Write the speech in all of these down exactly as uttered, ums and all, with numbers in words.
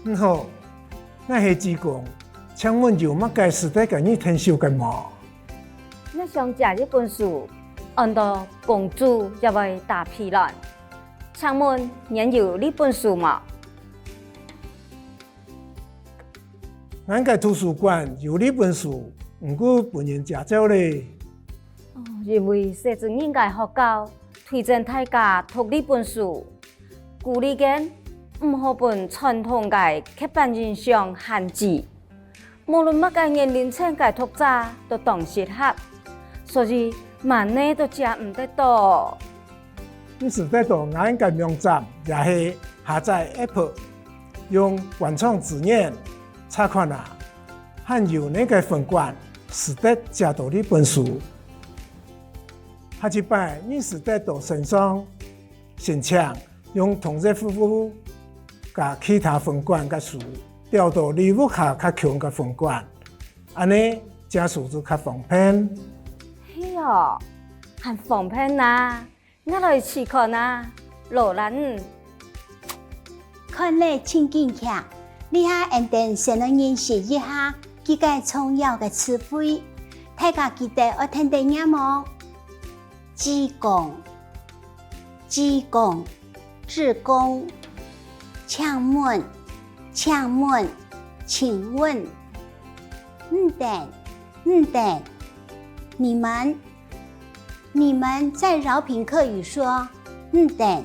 你好，𠊎係志工，請問有麼个使得佮你𢯭手个無？𠊎想借一本書，安到《公主也會打屁卵》，請問你有這本書無？ 𠊎个圖書館有這本書，毋過分人借走咧。哦，因為細子人个學校推薦大家讀這本書，鼓勵佢毋好分傳統个刻板印象限制。無論麼个年齡層个讀者都當適合，所以麼人都借毋得到。 你使得到𠊎个網站，也係下載App，用官場資源查看啊，還有哪个分館使得借到這本書。下一擺你使得到線上申請，用同一服務佮其他分館个書調到你屋下較近个分館，恁呢借書就較方便。係哦，還方便啊！ 𠊎來試看啊，勞瀝你。看了情景劇，這下𠊎等先來認識一下幾个重要个詞彙，大家記得愛跈等唸哦。志工，志工，志工。請問，請問，請問。你等，你等。你們， 你們在饒平客語說「你等」，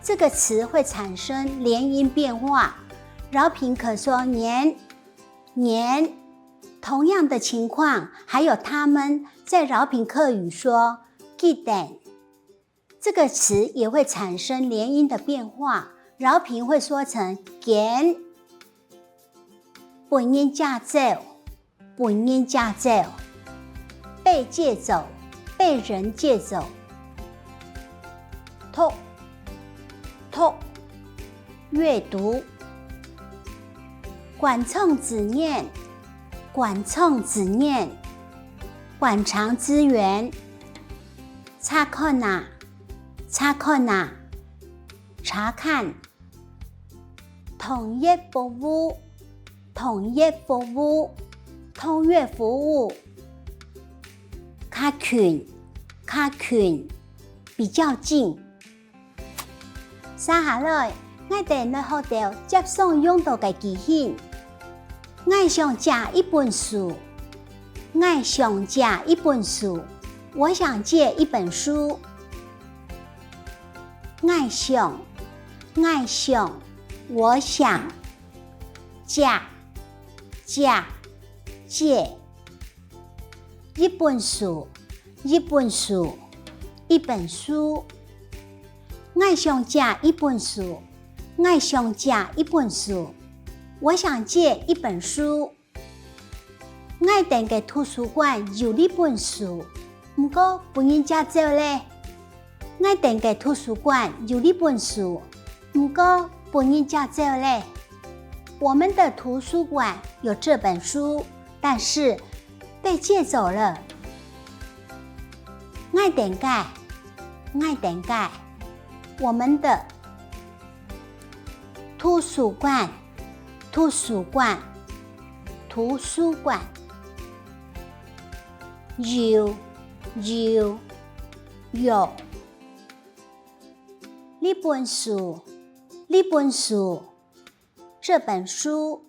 這個詞會產生連音變化。饒平客說「你等」，「你等」。同樣的情況，還有他們在饒平客語說「佢等」，這個詞也會產生連音的變化。饒平會說成「佢等」。分人借走， 分人借走，被借走，被人借走。讀，讀，閱讀。官場資源，官場資源，官場資源。查看啊，查看啊，查看。 同業服務，同業服務，同業服務。較近，較近，比較近。接下來，𠊎等來學兜輒常用到个句型。𠊎想借一本書。𠊎想借一本書。我想借一本書。 𠊎想，𠊎想，我想。借，借，借。一本書，一本書，一本書。𠊎想借一本書，𠊎想借一本書。我想借一本書。 𠊎等个圖書館有這本書，毋過分人借走咧。𠊎等个圖書館有這本書，毋過分人借走咧。我們的圖書館有這本書，但是被借走了。𠊎等个，𠊎等个，我們的。 圖書館，圖書館，圖書館。有，有，有。這本書，這本書，這本書。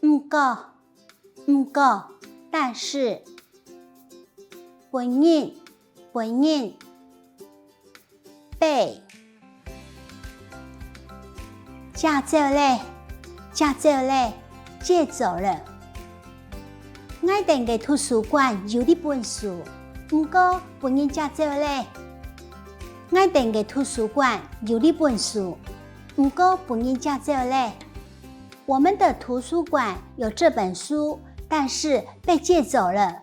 毋過，毋過，但是。分人，分人。被。借走咧，借走咧，借走了。𠊎等个圖書館有這本書，毋過分人借走咧。𠊎等个圖書館有這本書，毋過分人借走咧。 我們的圖書館有這本書，但是被借走了。